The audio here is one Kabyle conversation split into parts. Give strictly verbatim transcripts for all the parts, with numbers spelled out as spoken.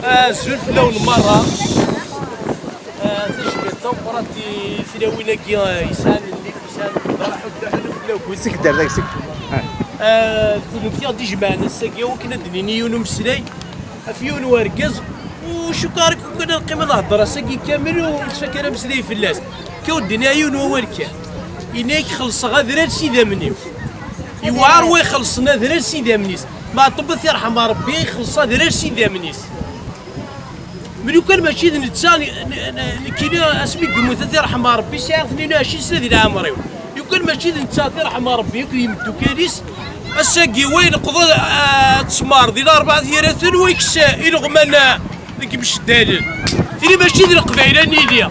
Azul fell-awen merra. Ah, tajmilt tameqqrant i tlawin-agi, ah, yesɛan nnif, yesɛan lferḥ, ur d-ḥellu fell-awen. Seg ddar deg seg. Ah, d kunemti i ɣ-d-ijemɛen ass-agi, akken ad d-nini yiwen umeslay ɣef yiwen wergaz, u cukkeɣ ara kun ad neqqim ad nehder ass-agi kamel u nettfakar ameslay fell-as. Akka ur d-nniɣ yiwen wawal kan. Yenna-yak xellṣeɣ adrar s idammen-iw. Yewɛer wa ixellṣen adrar s idammen-is. Meɛṭub ad t-irḥem Ṛebbi, ixelleṣ adrar s idammen-is. Mi lukan mačči d netta, n-, n-, n-, nekkini asmi yemmut ad t-irḥem Ṛebbi, sɛiɣ tnin u ɛecrin sna di leɛmer-iw. Lukan mačči d netta ad t-irḥem Ṛebbi akked yimeddukal-is, ass-agi wa ineqḍ, ah, ttmer di larebɛa d yiraten, wa yekkes ileɣman, ah, deg imceddalen. Tili mačči d Leqbayel ad nili.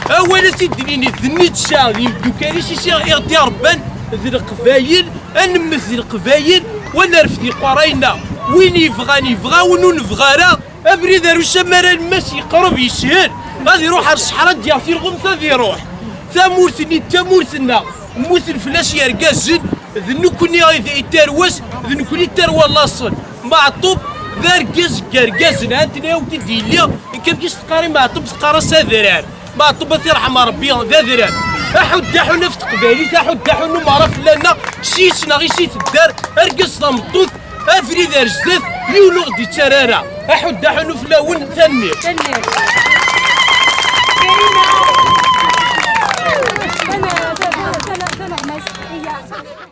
Awal ad t-id-nini d netta d yimeddukal-is i s-, i ɣ-d-iṛebban d Leqbayel, ad nemmet d Leqbayel, wa nerfed iqerray-nneɣ. Win yebɣan yebɣa, win ur nebɣi ara, abrid ar usamar alemmas yeqreb yeshel, ad iruḥ ar ṣṣeḥra ad d-yaɣ tileɣumt ad iruḥ. Tamurt-nni d tamurt-nneɣ, mmuten fell-as yergazen, d nekkni i d, i d tarwa-s, d nekkni i d tarwa n laṣel. Meɛṭub d argaz n yergazen, ha-t-an awi-t-id yelli, nekk amek i s-teqqar i Meɛṭub, teqqar-as adrar. Meɛṭub ad t-irḥem Ṛebbi d adrar. Aḥuddu aḥunnu ɣef teqbaylit, aḥuddu aḥunnu merra fell-aneɣ, s yis-neɣ i s-itedder, argaz tameṭṭut, abrid ar zdat, yiwen ur ɣ-d-ittarra ara. Aḥuddu aḥunnu fell-awen, tanemmirt. Tanemmirt. Karima. Tana-, tana-, tana-, taneɣmast.